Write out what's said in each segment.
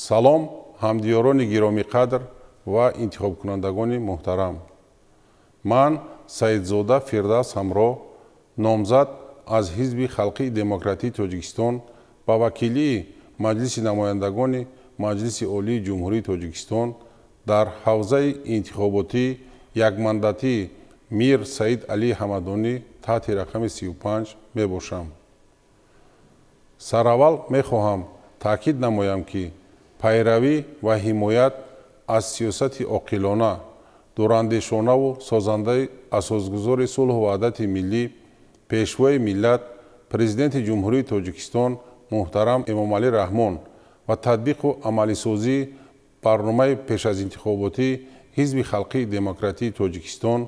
Салом, ҳамдиёрони гиромиқадр ва интихобкунандагони муҳтарам. Ман Саидзода Фирдавс Ҳамроҳ, номзад аз Ҳизби Халқии Демократии Тоҷикистон ба вакилии Маҷлиси намояндагони Маҷлиси Олии Ҷумҳурии Тоҷикистон дар ҳавзаи интихоботии якмандатии Мир Саид Алӣ Ҳамадонӣ таҳти рақами 35 мебошам. Сараввал мехоҳам таъкид намоям, ки пайравӣ ва ҳимоят аз сиёсати оқилона, дурандешонаву созандаи асосгузори сулҳу ваҳдати миллӣ, Пешвои миллат, Президенти Ҷумҳурии Тоҷикистон муҳтарам Эмомалӣ Раҳмон ва татбиқу амалисозии барномаи пешазинтихоботии Ҳизби Халқии Демократии Тоҷикистон,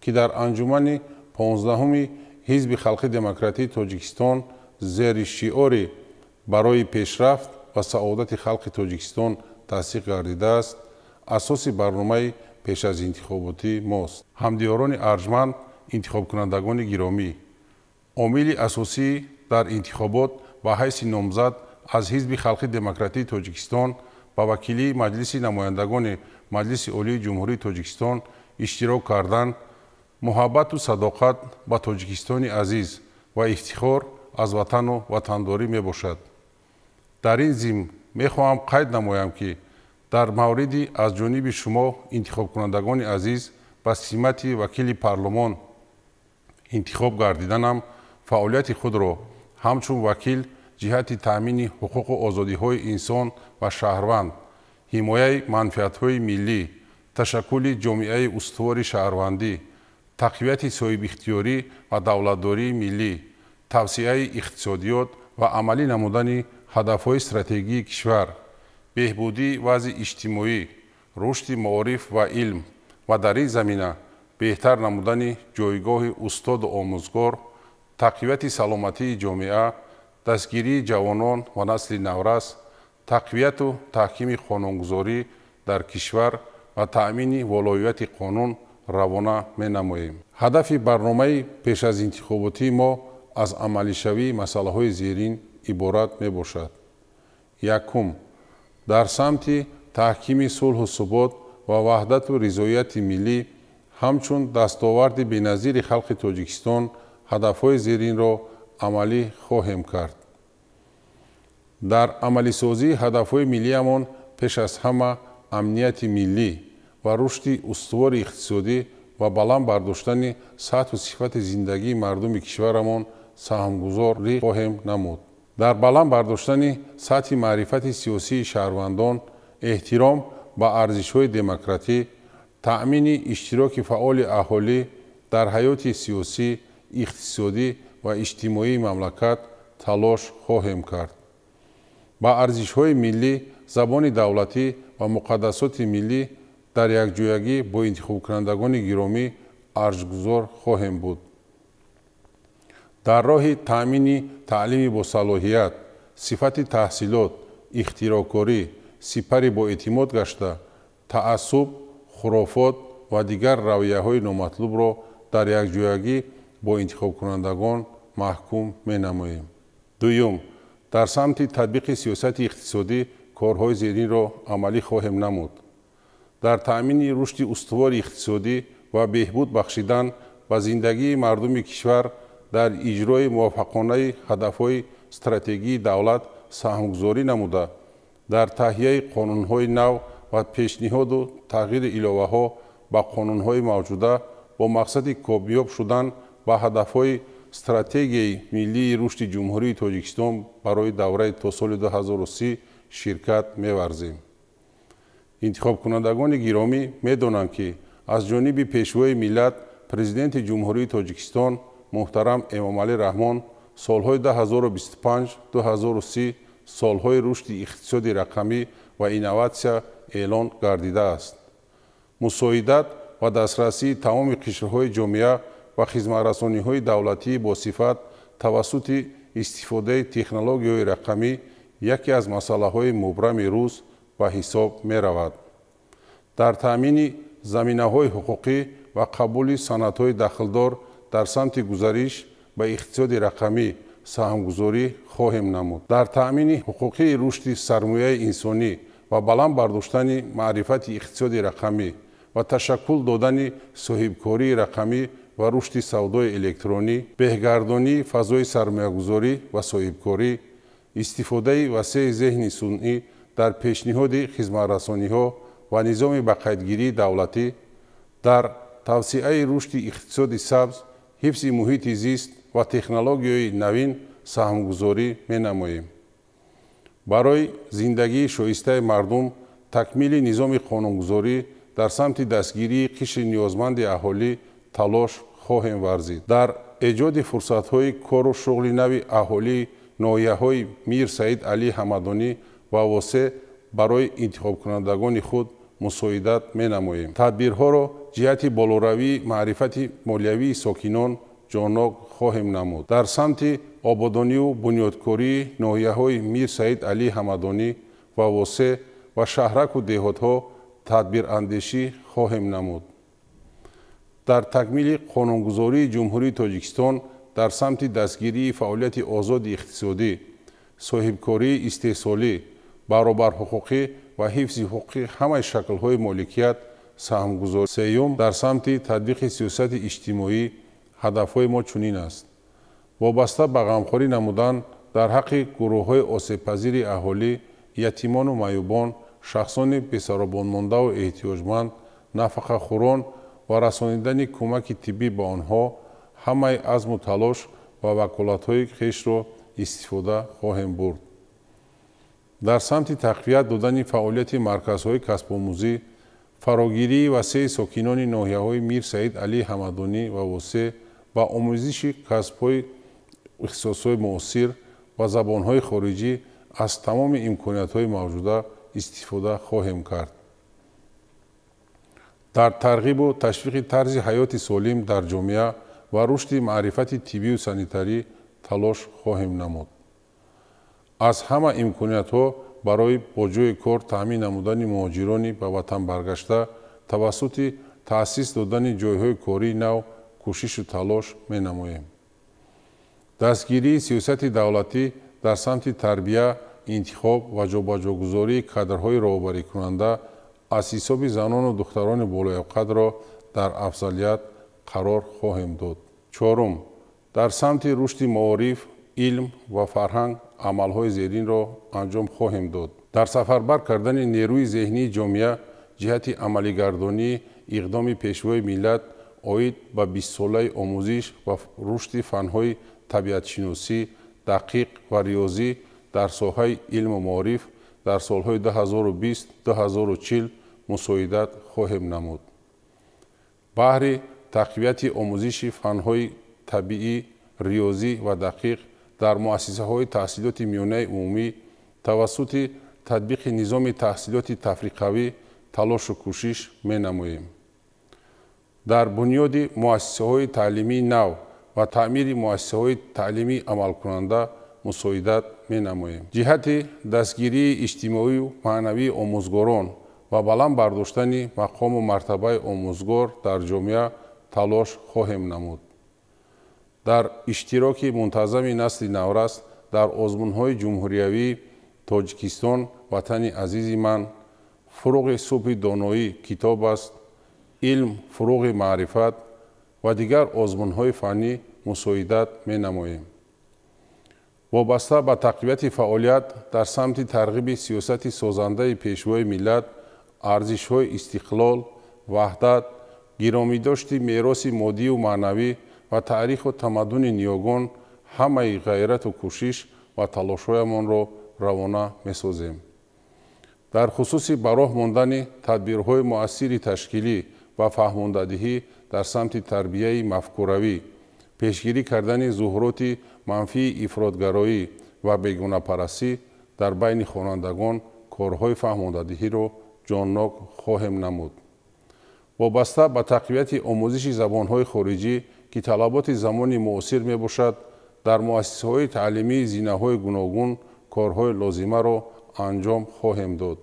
ки дар анҷумани 15-уми Ҳизби Халқии Демократии Тоҷикистон зери шиори «Барои пешрафт ва саодати халқи Тоҷикистон» тасдиқ гардидааст, асоси барномаи пешазинтихоботии мост. Ҳамдиёрони арҷманд, интихобкунандагони гиромӣ, омили асосӣ дар интихобот ба ҳайси номзад аз Ҳизби Халқии Демократии Тоҷикистон ба вакилии Маҷлиси намояндагони Маҷлиси Олии Ҷумҳурии Тоҷикистон иштирок кардан, муҳаббату садоқат ба Тоҷикистони азиз ва ифтихор аз ватану ватандорӣ мебошад. Дар ин зимн мехоҳам қайд намоям, ки дар мавриди аз ҷониби шумо, интихобкунандагони азиз, ба симати вакили парлумон интихоб гардиданам, фаъолияти худро ҳамчун вакил ҷиҳати таъмини ҳуқуқу озодиҳои инсон ва шаҳрванд, ҳимояи манфиатҳои миллӣ, ташаккули ҷомеаи устувори шаҳрвандӣ, тақвияти соҳибихтиёрӣ ва давлатдории миллӣ, тавсеаи иқтисодиёт ва амалӣ намудани ҳадафҳои стратегии кишвар, беҳбудии вазъи иҷтимоӣ, рушди маориф ва илм ва дар ин замина беҳтар намудани ҷойгоҳи устоду омӯзгор, тақвияти саломатии ҷомеа, дастгирии ҷавонон ва насли наврас, тақвияту таҳкими қонунгузорӣ дар кишвар ва таъмини волоияти қонун равона менамоем. Ҳадафи барномаи пешазинтихоботии мо аз амалишавии масъалаҳои зерин иборат мебошад. Якум, дар самти таҳкими сулҳу субот ва ваҳдату ризоияти миллӣ ҳамчун дастоварди беназири халқи Тоҷикистон ҳадафҳои зеринро амалӣ хоҳем кард. Дар амалисозии ҳадафҳои миллиамон пеш аз ҳама амнияти миллӣ ва рушди устувори иқтисодӣ ва баланд бардоштани сатҳу сифати зиндагии мардуми кишварамон саҳмгузорӣ хоҳем намуд. Дар баланд бардоштани сатҳи маърифати сиёсии шаҳрвандон, эҳтиром ба арзишҳои демократӣ, таъмини иштироки фаъоли аҳолӣ дар ҳаёти сиёсӣ, иқтисодӣ ва иҷтимоии мамлакат талош хоҳем кард. Ба арзишҳои миллӣ, забони давлатӣ ва муқаддасоти миллӣ дар якҷоягӣ бо интихобкунандагони гиромӣ арҷгузор хоҳем буд. Дар роҳи таъмини таълими босалоҳият, сифати таҳсилот, ихтироъкорӣ, сипари боэътимод гашта, таассуб, хурофот ва дигар равияҳои номатлубро дар якҷоягӣ бо интихобкунандагон маҳкум менамоем. Дуюм, дар самти татбиқи сиёсати иқтисодӣ корҳои зеринро амалӣ хоҳем намуд. Дар таъмини рушди устувори иқтисодӣ ва беҳбуд бахшидан ба зиндагии мардуми кишвар дар иҷрои муваффақонаи ҳадафҳои стратегии давлат саҳмгузорӣ намуда, дар таҳияи қонунҳои нав ва пешниҳоду тағйири иловаҳо ба қонунҳои мавҷуда бо мақсади комёб шудан ба ҳадафҳои стратегияи миллии рушди Ҷумҳурии Тоҷикистон барои давраи то соли 2030 ширкат меварзем. Интихобкунандагони гиромӣ медонанд, ки аз ҷониби Пешвои миллат, Президенти Ҷумҳурии Тоҷикистон муҳтарам Эмомалӣ Раҳмон солҳои 2025-2030 солҳои рушди иқтисоди рақамӣ ва инноватсия эълон гардидааст. Мусоидат ва дастрасии тамоми қишрҳои ҷомеа ва хизматрасониҳои давлатии босифат тавассути истифодаи технологияҳои рақамӣ яке аз масъалаҳои мубрами рӯз ба ҳисоб меравад. Дар таъмини заминаҳои ҳуқуқӣ ва қабули санадҳои дахлдор дар самти гузариш ба иқтисоди рақамӣ саҳмгузорӣ хоҳем намуд. Дар таъмини ҳуқуқии рушди сармояи инсонӣ ва баланд бардоштани маърифати иқтисоди рақамӣ ва ташаккул додани соҳибкории рақамӣ ва рушди савдои электронӣ, беҳгардонии фазои сармоягузорӣ ва соҳибкорӣ, истифодаи васеи зеҳни сунъӣ дар пешниҳоди хизматрасониҳо ва низоми ба қайдгирии давлатӣ, дар тавсеаи рушди иқтисоди сабз, ҳифзи муҳити зист ва технологияҳои навин саҳмгузорӣ менамоем. Барои зиндагии шоистаи мардум такмили низоми қонунгузорӣ дар самти дастгирии қишри ниёзманди аҳолӣ талош хоҳем варзид. Дар эҷоди фурсатҳои кору шуғли нави аҳолии ноҳияҳои Мир Саид Алӣ Ҳамадонӣ ва Восе барои интихобкунандагони худ мусоидат менамоем. Тадбирҳоро ҷиҳати болоравии маърифати молиявии сокинон ҷоннок хоҳем намуд. Дар самти ободонию бунёдкории ноҳияҳои Мир Саид Алӣ Ҳамадонӣ ва Восе ва шаҳраку деҳотҳо тадбирандешӣ хоҳем намуд. Дар такмили қонунгузории Ҷумҳурии Тоҷикистон дар самти дастгирии фаъолияти озоди иқтисодӣ, соҳибкории истеҳсолӣ, баробарҳуқуқӣ ва ҳифзи ҳуқуқи ҳамаи шаклҳои моликият саҳмгузорӣ. Сеюм, дар самти татбиқи сиёсати иҷтимоӣ ҳадафҳои мо чунин аст: вобаста ба ғамхорӣ намудан дар ҳаққи гурӯҳҳои осебпазири аҳолӣ, ятимону маъюбон, шахсони бесаробонмондаву эҳтиёҷманд, нафақахӯрон ва расонидани кӯмаки тиббӣ ба онҳо ҳамаи азму талош ва ваколатҳои хешро истифода хоҳем бурд. Дар самти тақвият додани фаъолияти марказҳои касбомӯзӣ, фарогирии васеи сокинони ноҳияҳои Мир Саид Алӣ Ҳамадонӣ ва Восе ба омӯзиши касбҳои ихтисосҳои муосир ва забонҳои хориҷӣ аз тамоми имкониятҳои мавҷуда истифода хоҳем кард. Дар тарғибу ташвиқи тарзи ҳаёти солим дар ҷомеа ва рушди маърифати тиббию санитарӣ талош хоҳем намуд. Аз ҳама имкониятҳо барои бо ҷойи кор таъмин намудани муҳоҷирони ба ватан баргашта тавассути таъсис додани ҷойҳои кории нав кӯшишу талош менамоем. Дастгирии сиёсати давлатӣ дар самти тарбия, интихоб ва ҷобаҷогузории кадрҳои роҳбарикунанда аз ҳисоби занону духтарони болоявқатро дар афзалият қарор хоҳем дод. Чорум, дар самти рушди маориф, илм ва фарҳанг амалҳои зеринро анҷом хоҳем дод. Дар сафарбар кардани нерӯи зеҳнии ҷомеа ҷиҳати амалигардонии иқдоми пешвои миллат оид ба бистсолаи омӯзиш ва рушди фанҳои табиатшиносӣ, дақиқ ва риёзӣ дар соҳаи илму маориф дар солҳои 2020-2040 мусоидат хоҳем намуд. Баҳри тақвияти омӯзиши фанҳои табиӣ, риёзӣ ва дақиқ дар муассисаҳои таҳсилоти миёнаи умумӣ тавассути татбиқи низоми таҳсилоти тафриқавӣ талошу кӯшиш менамоем. Дар бунёди муассисаҳои таълимии нав ва таъмири муассисаҳои таълимии амалкунанда мусоидат менамоем. Ҷиҳати дастгирии иҷтимоию маънавии омӯзгорон ва баланд бардоштани мақому мартабаи омӯзгор дар ҷомеа талош хоҳем намуд. Дар иштироки мунтазами насли наврас дар озмунҳои ҷумҳуриявии Тоҷикистон «Ватани азизи ман», «Фуруғи субҳи доноӣ китоб аст», «Илм фуруғи маърифат» ва дигар озмунҳои фаннӣ мусоидат менамоем. Вобаста ба тақвияти фаъолият дар самти тарғиби сиёсати созандаи пешвои миллат, арзишҳои истиқлол, ваҳдат, гиромидошти мероси моддию маънавӣ ва таъриху тамаддуни ниёгон ҳамаи ғайрату кӯшиш ва талошҳоямонро равона месозем. Дар хусуси ба роҳ мондани тадбирҳои муассири ташкилӣ ва фаҳмондадиҳӣ дар самти тарбияи мафкуравӣ, пешгирӣ кардани зуҳуроти манфии ифротгароӣ ва бегонапарастӣ дар байни хонандагон корҳои фаҳмондадиҳиро ҷоннок хоҳем намуд. Вобаста ба тақвияти омӯзиши забонҳои хориҷӣ, ки талаботи замони муосир мебошад, дар муассисаҳои таълимии зинаҳои гуногун корҳои лозимаро анҷом хоҳем дод.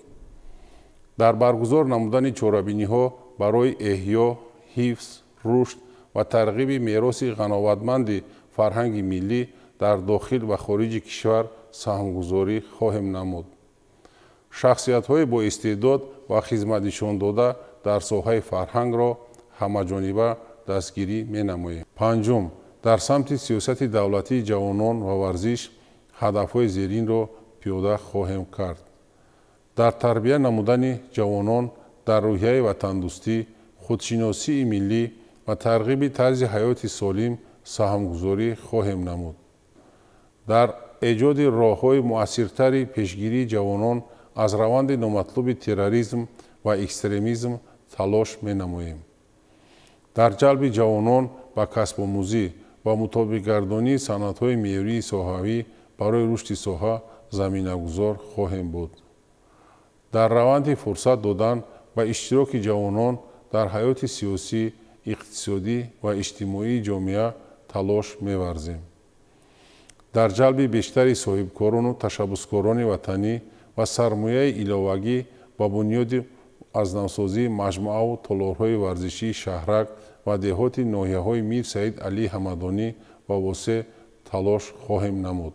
Дар баргузор намудани чорабиниҳо барои эҳё, ҳифз, рушд ва тарғиби мероси ғановатманди фарҳанги миллӣ дар дохил ва хориҷи кишвар саҳмгузорӣ хоҳем намуд. Шахсиятҳои боистеъдод ва хизматнишондода дар соҳаи фарҳангро ҳамаҷониба дастгирӣ менамоем. Панҷум, дар самти сиёсати давлатии ҷавонон ва варзиш ҳадафҳои зеринро пиёда хоҳем кард. Дар тарбия намудани ҷавонон дар рӯҳияи ватандӯстӣ, худшиносии миллӣ ва тарғиби тарзи ҳаёти солим саҳмгузорӣ хоҳем намуд. Дар эҷоди роҳҳои муассиртари пешгирии ҷавонон аз раванди номатлуби терроризм ва экстремизм талош менамоем. Дар ҷалби ҷавонон ба касбомӯзӣ ва мутобиқгардонии санъатҳои меъёрии соҳавӣ барои рушди соҳа заминагузор хоҳем буд. Дар раванди фурсат додан ба иштироки ҷавонон дар ҳаёти сиёсӣ, иқтисодӣ ва иҷтимоии ҷомеа талош меварзем. Дар ҷалби бештари соҳибкорону ташаббускорони ватанӣ ва сармояи иловагӣ ба бунёди аз навсозии маҷмӯаву толорҳои варзишии шаҳрак ва деҳоти ноҳияҳои Мир Саид Алӣ Ҳамадонӣ ва Восеъ талош хоҳем намуд.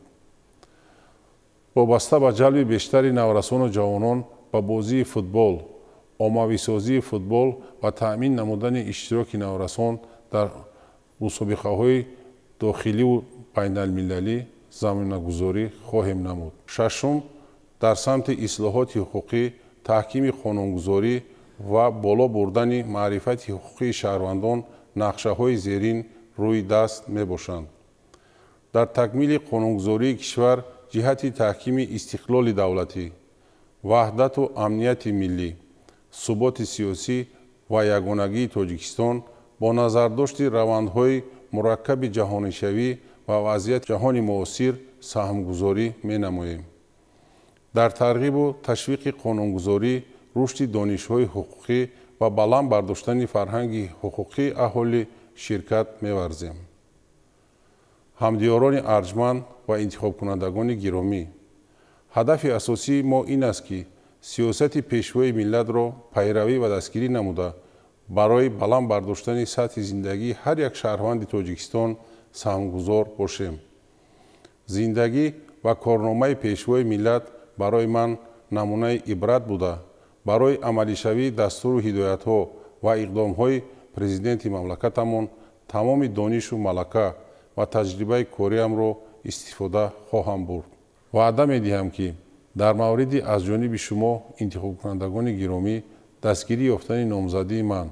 Вобаста ба ҷалби бештари наврасону ҷавонон ба бозии футбол, оммависозии футбол ва таъмин намудани иштироки наврасон дар мусобиқаҳои дохиливу байналмилалӣ заминагузорӣ хоҳем намуд. Шашум, дар самти ислоҳоти ҳуқуқӣ, таҳкими қонунгузорӣ ва боло бурдани маърифати ҳуқуқии шаҳрвандон нақшаҳои зерин рӯи даст мебошанд. Дар такмили қонунгузории кишвар ҷиҳати таҳкими истиқлоли давлатӣ, ваҳдату амнияти миллӣ, суботи сиёсӣ ва ягонагии Тоҷикистон бо назардошти равандҳои мураккаби ҷаҳонишавӣ ва вазъияти ҷаҳони муосир саҳмгузорӣ менамоем. Дар тарғибу ташвиқи қонунгузорӣ, рушди донишҳои ҳуқуқӣ ва баланд бардоштани фарҳанги ҳуқуқии аҳолӣ ширкат меварзем. Ҳамдиёрони арҷманд ва интихобкунандагони гиромӣ, ҳадафи асосии мо ин аст, ки сиёсати пешвои миллатро пайравӣ ва дастгирӣ намуда, барои баланд бардоштани сатҳи зиндагии ҳар як шаҳрванди Тоҷикистон саҳмгузор бошем. Зиндагӣ ва корномаи пешвои миллат барои ман намунаи ибрат буда, барои амалишавии дастуру ҳидоятҳо ва иқдомҳои президенти мамлакатамон тамоми донишу малака ва таҷрибаи кориамро истифода хоҳам бурд. Ваъда медиҳам, ки дар мавриди аз ҷониби шумо интихобкунандагони гиромӣ дастгирӣ ёфтани номзадии ман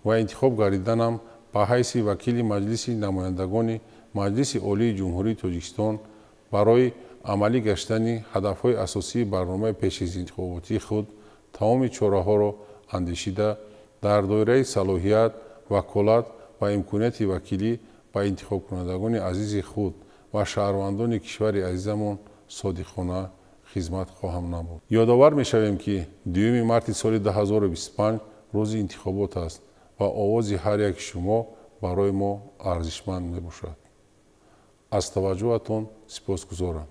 ва интихоб гардиданам ба ҳайси вакили Маҷлиси намояндагони Маҷлиси Олии Ҷумҳурии Тоҷикистон барои амалӣ гаштани ҳадафҳои асосии барномаи пешинтихоботии худ тамоми чораҳоро андешида, дар доираи салоҳият, ваколат ва имконияти вакилӣ ба интихобкунандагони азизи худ ва шаҳрвандони кишвари азизамон содиқона хизмат хоҳам намуд. Ёдовар мешавем, ки 2 марти соли 2025 рӯзи интихобот аст ва овози ҳар яки шумо барои мо арзишманд мебошад. Аз таваҷҷӯҳатон сипосгузорам.